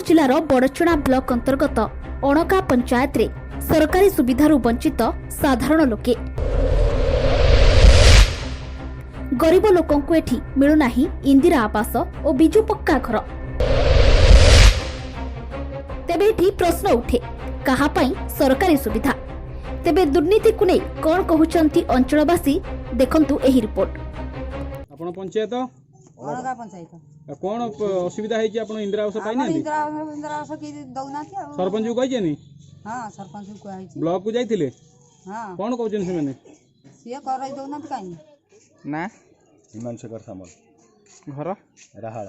ଜିଲ୍ଲାର ବଡ଼ଚଣା ବ୍ଲକ ଅନ୍ତର୍ଗତ ଅଣକା ପଞ୍ଚାୟତରେ ସରକାରୀ ସୁବିଧାରୁ ବଞ୍ଚିତ ସାଧାରଣ ଲୋକେ। ଗରିବ ଲୋକଙ୍କୁ ଏଠି ମିଳୁନାହିଁ ଇନ୍ଦିରା ଆବାସ ଓ ବିଜୁ ପକ୍କା ଘର। ତେବେ ଏଠି ପ୍ରଶ୍ନ ଉଠେ, କାହା ପାଇଁ ସରକାରୀ ସୁବିଧା? ତେବେ ଦୁର୍ନୀତିକୁ ନେଇ କ'ଣ କହୁଛନ୍ତି ଅଞ୍ଚଳବାସୀ, ଦେଖନ୍ତୁ ଏହି ରିପୋର୍ଟ। ଆପଣ ପଞ୍ଚାୟତ? ଅଣକା ପଞ୍ଚାୟତ। ଆଉ କ'ଣ ଅସୁବିଧା ହେଇଛି? ଆପଣ ଇନ୍ଦିରା ଆବାସ ଆମର ପାଇନାହାନ୍ତି? ଇନ୍ଦିରା ଆବାସ କେହି ଦଉନାହାନ୍ତି ଆଉ। ସରପଞ୍ଚକୁ କହିଛନ୍ତି? ହଁ, ସରପଞ୍ଚକୁ କୁହାହେଇଛି। ବ୍ଲକକୁ ଯାଇଥିଲେ? ହଁ। କ'ଣ କହୁଛନ୍ତି ସେମାନେ? ସିଏ କରେଇ ଦଉନାହାନ୍ତି କାହିଁ। ନା। ହିମାଂଶୁ ଶେଖର ସାମଲ। ଘର? ରାହାଳ।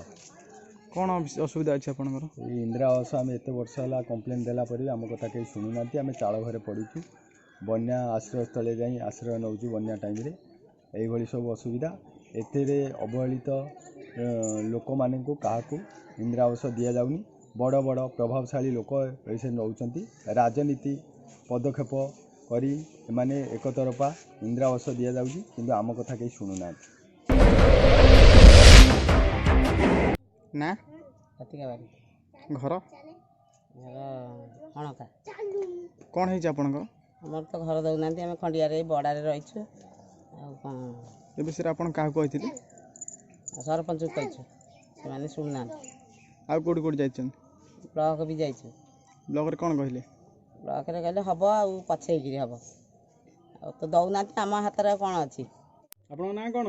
କ'ଣ ଅସୁବିଧା ଅଛି ଆପଣଙ୍କର? ଏଇ ଇନ୍ଦିରା ଆବାସ, ଆମେ ଏତେ ବର୍ଷ ହେଲା କମ୍ପ୍ଲେନ୍ ଦେଲା ପରେ ବି ଆମ କଥା କେହି ଶୁଣୁନାହାନ୍ତି। ଆମେ ଚାଳ ଘରେ ପଡ଼ିଛୁ, ବନ୍ୟା ଆଶ୍ରୟସ୍ଥଳରେ ଯାଇ ଆଶ୍ରୟ ନେଉଛୁ ବନ୍ୟା ଟାଇମ୍ରେ। ଏଇଭଳି ସବୁ ଅସୁବିଧା। ଏଥିରେ ଅବହେଳିତ ଲୋକମାନଙ୍କୁ କାହାକୁ ଇନ୍ଦିରା ଆବାସ ଦିଆଯାଉନି। ବଡ଼ ବଡ଼ ପ୍ରଭାବଶାଳୀ ଲୋକ ଏସବୁ ନେଉଛନ୍ତି। ରାଜନୀତି ପଦକ୍ଷେପ କରି ଏମାନେ ଏକତରଫା ଇନ୍ଦିରା ଆବାସ ଦିଆଯାଉଛି, କିନ୍ତୁ ଆମ କଥା କେହି ଶୁଣୁନାହାନ୍ତି। ନା। ପ୍ରତିକା ବାରି। ଘର? ଘର ଅଣକା। କ'ଣ ହେଇଛି ଆପଣଙ୍କର? ଆମର ତ ଘର ଦେଉନାହାନ୍ତି, ଆମେ ଖଣ୍ଡିଆରେ ଏଇ ବଡ଼ାରେ ରହିଛୁ ଆଉ କ'ଣ। ଏ ବିଷୟରେ ଆପଣ କାହାକୁ କହିଥିଲେ? ଆଉ ସରପଞ୍ଚକୁ କହିଛୁ, ସେମାନେ ଶୁଣୁନାହାନ୍ତି। ଆଉ କେଉଁଠି କେଉଁଠି ଯାଇଛନ୍ତି? ବ୍ଲକ ବି ଯାଇଛୁ। ବ୍ଲକରେ କ'ଣ କହିଲେ? ବ୍ଲକରେ କହିଲେ ହବ ଆଉ ପଛେଇକିରି ହବ, ଆଉ ତ ଦେଉନାହାନ୍ତି। ଆମ ହାତରେ ଆଉ କ'ଣ ଅଛି? ଆପଣଙ୍କ ନାଁ କ'ଣ?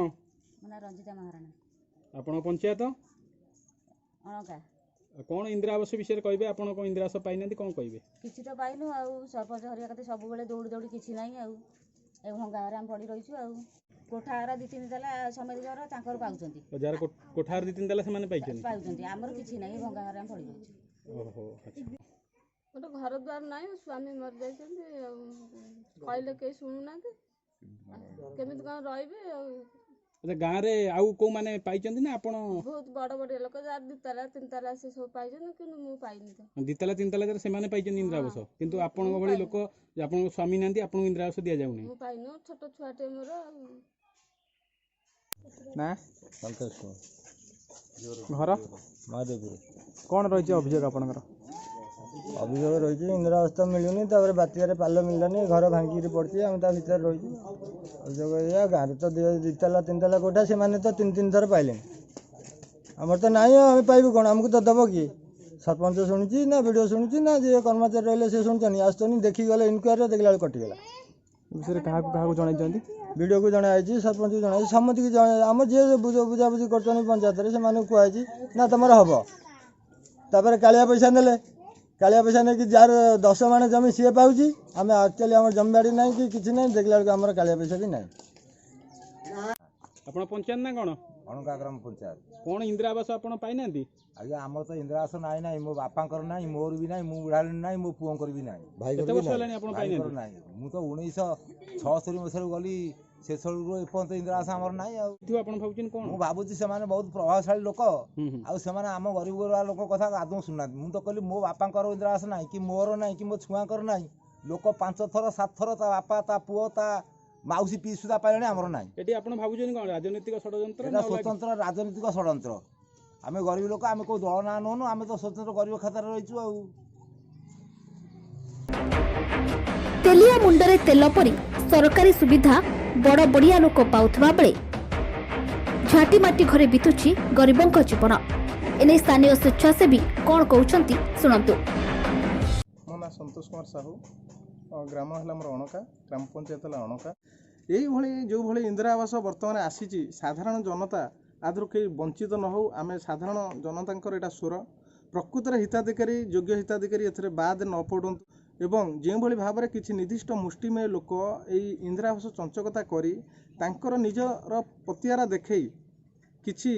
ମୋ ନାଁ ରଞ୍ଜିତା ମହାରଣା। ଆପଣ ପଞ୍ଚାୟତ? ଅଣକା। ଆଉ କ'ଣ ଇନ୍ଦିରା ଆବାସ ବିଷୟରେ କହିବେ? ଆପଣ କ'ଣ ଇନ୍ଦିରା ଆବାସ ପାଇନାହାନ୍ତି, କ'ଣ କହିବେ? କିଛି ତ ପାଇନୁ ଆଉ। ସରପଞ୍ଚ ହରିକା କତେ ସବୁବେଳେ ଦୌଡ଼ି ଦୌଡ଼ି, କିଛି ନାହିଁ। ଆଉ ଏ ଭଙ୍ଗା ଘରେ ଆମେ ପଡ଼ି ରହିଛୁ। ଆଉ କୋଠା ଘର 2 3 ତାଲା ସମେତ ଘର ତାଙ୍କର ପାଉଛନ୍ତି। ଆଉ ଯାହାର କୋଠା 2 3 ତାଲା ସେମାନେ ପାଇଛନ୍ତି। ପାଉଛନ୍ତି, ଆମର କିଛି ନାହିଁ। ଏ ଭଙ୍ଗା ଘରେ ଆମେ ପଡ଼ି ରହିଛୁ। ଓହୋ, ଆଚ୍ଛା। ମୋର ଘର ଦ୍ୱାର ନାହିଁ, ସ୍ୱାମୀ ମରିଯାଇଛନ୍ତି। ଆଉ କହିଲେ କେହି ଶୁଣୁନାହାନ୍ତି, କେମିତି କ'ଣ ରହିବେ ଆଉ। ଆଚ୍ଛା, ଗାଁରେ ଆଉ କେଉଁମାନେ ପାଇଛନ୍ତି ନା ଆପଣ? ବହୁତ ବଡ଼ ବଡ଼ ଲୋକ, ଯାହାର 2 ତାଲା 3 ତାଲା, ସେ ସବୁ ପାଇଛନ୍ତି, କିନ୍ତୁ ମୁଁ ପାଇନି ତ। 2 ତାଲା 3 ତାଲା ଯାହାର ସେମାନେ ପାଇଛନ୍ତି ଇନ୍ଦିରା ଆବାସ, କିନ୍ତୁ ଆପଣଙ୍କ ଭଳି ଲୋକ, ଆପଣଙ୍କ ସ୍ୱାମୀ ନାହାନ୍ତି, ଆପଣଙ୍କୁ ଇନ୍ଦିରା ଆବାସ ଦିଆଯାଉନି। ମୁଁ ପାଇନି, ଛୋଟ ଛୁଆଟେ ମୋର ଆଉ। ନା। ସନ୍ତୋଷ କୁମାର। ଘର? ମହାଦେବପୁର। କ'ଣ ରହିଛି ଅଭିଯୋଗ ଆପଣଙ୍କର? ଅଭିଯୋଗ ରହିଛି, ଇନ୍ଦିରା ଆବାସ ତ ମିଳୁନି, ତାପରେ ବାତ୍ୟାରେ ପାଲ ମିଳିଲାନି, ଘର ଭାଙ୍ଗିକିରି ପଡ଼ିଛି, ଆମେ ତା ଭିତରେ ରହିଛୁ। ଅଭିଯୋଗ ଏଇଆ, ଗାଁରେ ତ 2 ତାଲା 3 ତାଲା କୋଠା, ସେମାନେ ତ 3 3 ଥର ପାଇଲେଣି, ଆମର ତ ନାହିଁ। ଆଉ ଆମେ ପାଇବୁ କ'ଣ? ଆମକୁ ତ ଦେବ କିଏ? ସରପଞ୍ଚ ଶୁଣୁଛି ନା ବିଡ଼ିଓ ଶୁଣୁଛି ନା ଯିଏ କର୍ମଚାରୀ ରହିଲେ ସେ ଶୁଣୁଛନ୍ତି? ଆସୁଛନ୍ତି, ଦେଖିକି ଗଲେ, ଇନକ୍ୱାରିରେ ଦେଖିଲା ବେଳକୁ କଟିଗଲା। ଏ ବିଷୟରେ କାହାକୁ କାହାକୁ ଜଣାଇଛନ୍ତି? ବିଡ଼ିଓକୁ ଜଣାହେଇଛି, ସରପଞ୍ଚକୁ ଜଣାହେଇଛି, ସମସ୍ତଙ୍କୁ ଜଣା। ଆମ ଯିଏ ବୁଝାବୁଝି କରୁଛନ୍ତି ପଞ୍ଚାୟତରେ ସେମାନଙ୍କୁ କୁହାହେଇଛି, ନା ତମର ହେବ। ତାପରେ କାଳିଆ ପଇସା ନେଲେ, କାଳିଆ ପଇସା ନେଇକି ଯାହାର 10 ମାଣ ଜମି ସିଏ ପାଉଛି। ଆମେ ଆକ୍ଚୁଆଲି ଆମର ଜମିବାଡ଼ି ନାହିଁ କି କିଛି ନାହିଁ, ଦେଖିଲା ବେଳକୁ ଆମର କାଳିଆ ପଇସା ବି ନାହିଁ। ଆପଣ ପଞ୍ଚାୟତ ନା କ'ଣ? ଅଣକା ଗ୍ରାମ ପଞ୍ଚାୟତ। କ'ଣ ଇନ୍ଦିରା ଆବାସ ଆପଣ ପାଇନାହାନ୍ତି? ଆଜ୍ଞା, ଆମର ତ ଇନ୍ଦିରା ଆବାସ ନାହିଁ। ନାହିଁ ମୋ ବାପାଙ୍କର ନାହିଁ, ମୋର ବି ନାହିଁ, ମୁଁ ବୁଢ଼ା ହେଲିଣି ନାହିଁ, ମୋ ପୁଅଙ୍କର ବି ନାହିଁ। କେତେ ବର୍ଷ ହେଲାଣି ଆପଣ ଭାଇଙ୍କର ପାଇନାହାନ୍ତି? ନାହିଁ। ମୁଁ ତ 1976 ମସିହାରୁ ଗଲି, ସେସବୁରୁ ଏପର୍ଯ୍ୟନ୍ତ ଇନ୍ଦିରା ଆବାସ ଆମର ନାହିଁ। ଆଉ ଥିବ ଆପଣ ଭାବୁଛନ୍ତି କ'ଣ? ମୁଁ ଭାବୁଛି ସେମାନେ ବହୁତ ପ୍ରଭାବଶାଳୀ ଲୋକ। ହୁଁ ହୁଁ ଆଉ ସେମାନେ ଆମ ଗରିବ ଗୁରୁବା ଲୋକ କଥା ଆଦୌ ଶୁଣୁନାହାନ୍ତି। ମୁଁ ତ କହିଲି, ମୋ ବାପାଙ୍କର ଇନ୍ଦିରା ଆବାସ ନାହିଁ କି ମୋର ନାହିଁ କି ମୋ ଛୁଆଙ୍କର ନାହିଁ। ଲୋକ 5 ଥର 7 ଥର ତା ବାପା, ତା ପୁଅ, ତା ମାଉସୀ, ପିଇ ସୁଦ୍ଧା ପାଇଲେଣି, ଆମର ନାହିଁ। ଏଠି ଆପଣ ଭାବୁଛନ୍ତି କ'ଣ ରାଜନୈତିକ ଷଡ଼ଯନ୍ତ୍ର ଏଟା ନା ଅଲଗା କିଛି? ସ୍ୱତନ୍ତ୍ର ରାଜନୈତିକ ଷଡ଼ଯନ୍ତ୍ର। ଆମେ ଗରିବ ଲୋକ, ଆମେ କେଉଁ ଦଳ ନାଁ ନଉନୁ, ଆମେ ତ ସ୍ୱତନ୍ତ୍ର ଗରିବ ଖାତାରେ ରହିଛୁ। ଆଉ ତେଲିଆ ମୁଣ୍ଡରେ ତେଲ ପରି ସରକାରୀ ସୁବିଧା ବଡ଼ ବଡ଼ିଆ ଲୋକ ପାଉଥିବା ବେଳେ ଝାଟିମାଟି ଘରେ ବିତୁଛି ଗରିବଙ୍କ ଜୀବନ। ଏନେଇ ସ୍ଥାନୀୟ ସ୍ୱେଚ୍ଛାସେବୀ କ'ଣ କହୁଛନ୍ତି ଶୁଣନ୍ତୁ। ମୋ ନାଁ ସନ୍ତୋଷ କୁମାର ସାହୁ। ଗ୍ରାମ ହେଲା ମୋର ଅଣକା, ଗ୍ରାମ ପଞ୍ଚାୟତ ହେଲା ଅଣକା। ଏଇଭଳି ଯେଉଁଭଳି ଇନ୍ଦିରା ଆବାସ ବର୍ତ୍ତମାନ ଆସିଛି, ସାଧାରଣ ଜନତା ଆଦେହରୁ କେହି ବଞ୍ଚିତ ନ ହେଉ। ଆମେ ସାଧାରଣ ଜନତାଙ୍କର ଏଇଟା ସ୍ୱର। ପ୍ରକୃତରେ ହିତାଧିକାରୀ, ଯୋଗ୍ୟ ହିତାଧିକାରୀ ଏଥିରେ ବାଦ ନ ପଡ଼ନ୍ତୁ ଏବଂ ଯେଉଁଭଳି ଭାବରେ କିଛି ନିର୍ଦ୍ଦିଷ୍ଟ ମୁଷ୍ଟିମେୟ ଲୋକ ଏଇ ଇନ୍ଦିରା ଆବାସ ଚଞ୍ଚକତା କରି ତାଙ୍କର ନିଜର ପତିଆରା ଦେଖେଇ କିଛି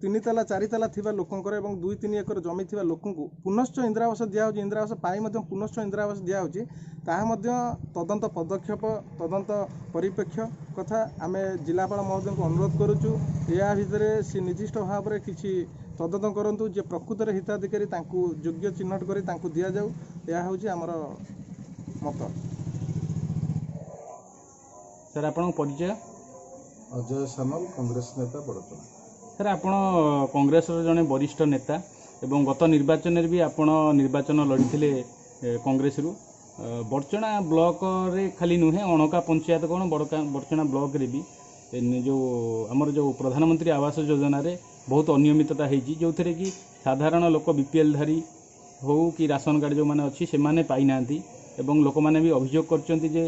3 ତାଲା 4 ତାଲା ଥିବା ଲୋକଙ୍କର ଏବଂ 2 3 ଏକର ଜମି ଥିବା ଲୋକଙ୍କୁ ପୁନଶ୍ଚ ଇନ୍ଦିରା ଆବାସ ଦିଆହେଉଛି, ଇନ୍ଦିରା ଆବାସ ପାଇ ମଧ୍ୟ ପୁନଶ୍ଚ ଇନ୍ଦିରା ଆବାସ ଦିଆହେଉଛି, ତାହା ମଧ୍ୟ ତଦନ୍ତ ପଦକ୍ଷେପ, ତଦନ୍ତ ପରିପେକ୍ଷ କଥା। ଆମେ ଜିଲ୍ଲାପାଳ ମହୋଦୟଙ୍କୁ ଅନୁରୋଧ କରୁଛୁ, ଏହା ଭିତରେ ସେ ନିର୍ଦ୍ଦିଷ୍ଟ ଭାବରେ କିଛି ତଦନ୍ତ କରନ୍ତୁ, ଯେ ପ୍ରକୃତରେ ହିତାଧିକାରୀ ତାଙ୍କୁ ଯୋଗ୍ୟ ଚିହ୍ନଟ କରି ତାଙ୍କୁ ଦିଆଯାଉ। ଏହା ହେଉଛି ଆମର ମତ। ସାର୍, ଆପଣଙ୍କ ପରିଚୟ? ଅଜୟ ସାମଲ, କଂଗ୍ରେସ ନେତା, ବଡ଼ଚଣା। ସାର୍, ଆପଣ କଂଗ୍ରେସର ଜଣେ ବରିଷ୍ଠ ନେତା। ଏବଂ ଗତ ନିର୍ବାଚନରେ ବି ଆପଣ ନିର୍ବାଚନ ଲଢ଼ିଥିଲେ କଂଗ୍ରେସରୁ। ବଡ଼ଚଣା ବ୍ଲକରେ ଖାଲି ନୁହେଁ, ଅଣକା ପଞ୍ଚାୟତ କ'ଣ ବଡ଼ଚଣା ବ୍ଲକରେ ବି ଯେଉଁ ଆମର ଯେଉଁ ପ୍ରଧାନମନ୍ତ୍ରୀ ଆବାସ ଯୋଜନାରେ ବହୁତ ଅନିୟମିତତା ହେଇଛି, ଯେଉଁଥିରେ କି ସାଧାରଣ ଲୋକ ବିପିଏଲ୍ ଧାରୀ ହଉ କି ରାସନ କାର୍ଡ଼ ଯେଉଁମାନେ ଅଛି, ସେମାନେ ପାଇନାହାନ୍ତି। ଏବଂ ଲୋକମାନେ ବି ଅଭିଯୋଗ କରିଛନ୍ତି ଯେ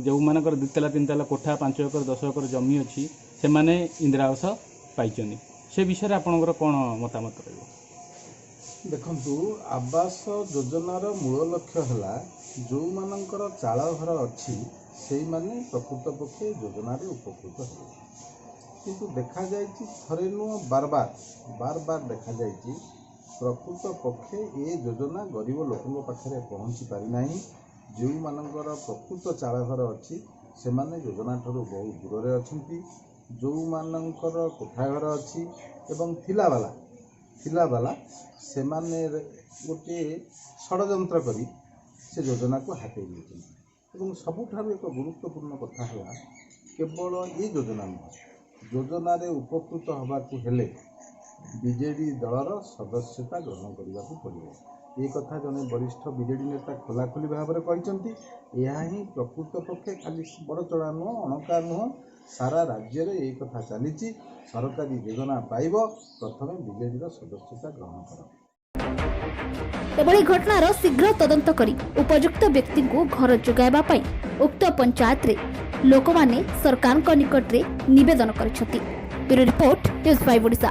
ଯେଉଁମାନଙ୍କର 2 ତାଲା 3 ତାଲା କୋଠା, 5 ଏକର 10 ଏକର ଜମି ଅଛି, ସେମାନେ ଇନ୍ଦିରା ଆବାସ ପାଇଛନ୍ତି। ସେ ବିଷୟରେ ଆପଣଙ୍କର କ'ଣ ମତାମତ ରହିବ? ଦେଖନ୍ତୁ, ଆବାସ ଯୋଜନାର ମୂଳ ଲକ୍ଷ୍ୟ ହେଲା ଯେଉଁମାନଙ୍କର ଚାଳ ଘର ଅଛି, ସେଇମାନେ ପ୍ରକୃତ ପକ୍ଷେ ଯୋଜନାରେ ଉପକୃତ ହେବେ। କିନ୍ତୁ ଦେଖାଯାଇଛି, ଥରେ ନୁହଁ, ବାରବାର ବାରବାର ଦେଖାଯାଇଛି, ପ୍ରକୃତ ପକ୍ଷେ ଏ ଯୋଜନା ଗରିବ ଲୋକଙ୍କ ପାଖରେ ପହଞ୍ଚି ପାରିନାହିଁ। ଯେଉଁମାନଙ୍କର ପ୍ରକୃତ ଚାଳ ଘର ଅଛି, ସେମାନେ ଯୋଜନା ଠାରୁ ବହୁ ଦୂରରେ ଅଛନ୍ତି। ଯେଉଁମାନଙ୍କର କୋଠା ଘର ଅଛି ଏବଂ ଥିଲାବାଲା ଥିଲାବାଲା, ସେମାନେ ଗୋଟିଏ ଷଡ଼ଯନ୍ତ୍ର କରି ସେ ଯୋଜନାକୁ ହାତେଇ ନେଇଛନ୍ତି। ଏବଂ ସବୁଠାରୁ ଏକ ଗୁରୁତ୍ୱପୂର୍ଣ୍ଣ କଥା ହେଲା, କେବଳ ଏ ଯୋଜନା ନୁହଁ, ଯୋଜନାରେ ଉପକୃତ ହେବାକୁ ହେଲେ ବିଜେଡ଼ି ଦଳର ସଦସ୍ୟତା ଗ୍ରହଣ କରିବାକୁ ପଡ଼ିବ। ଏ କଥା ଜଣେ ବରିଷ୍ଠ ବିଜେଡ଼ି ନେତା ଖୋଲାଖୋଲି ଭାବରେ କହିଛନ୍ତି। ଏହା ହିଁ ପ୍ରକୃତ ପକ୍ଷେ ଖାଲି ବଡ଼ଚଣା ନୁହଁ, ଅଣକା ନୁହଁ, ସାରା ରାଜ୍ୟରେ ଏଇ କଥା ଚାଲିଛି। ସରକାରୀ ଯୋଜନା ପାଇବ, ପ୍ରଥମେ ବିଜେଡ଼ିର ସଦସ୍ୟତା ଗ୍ରହଣ କର। ଏଭଳି ଘଟଣାର ଶୀଘ୍ର ତଦନ୍ତ କରି ଉପଯୁକ୍ତ ବ୍ୟକ୍ତିଙ୍କୁ ଘର ଯୋଗାଇବା ପାଇଁ ଉକ୍ତ ପଞ୍ଚାୟତରେ ଲୋକମାନେ ସରକାରଙ୍କ ନିକଟରେ ନିବେଦନ କରିଛନ୍ତି। Bureau report, news 5 Odisha.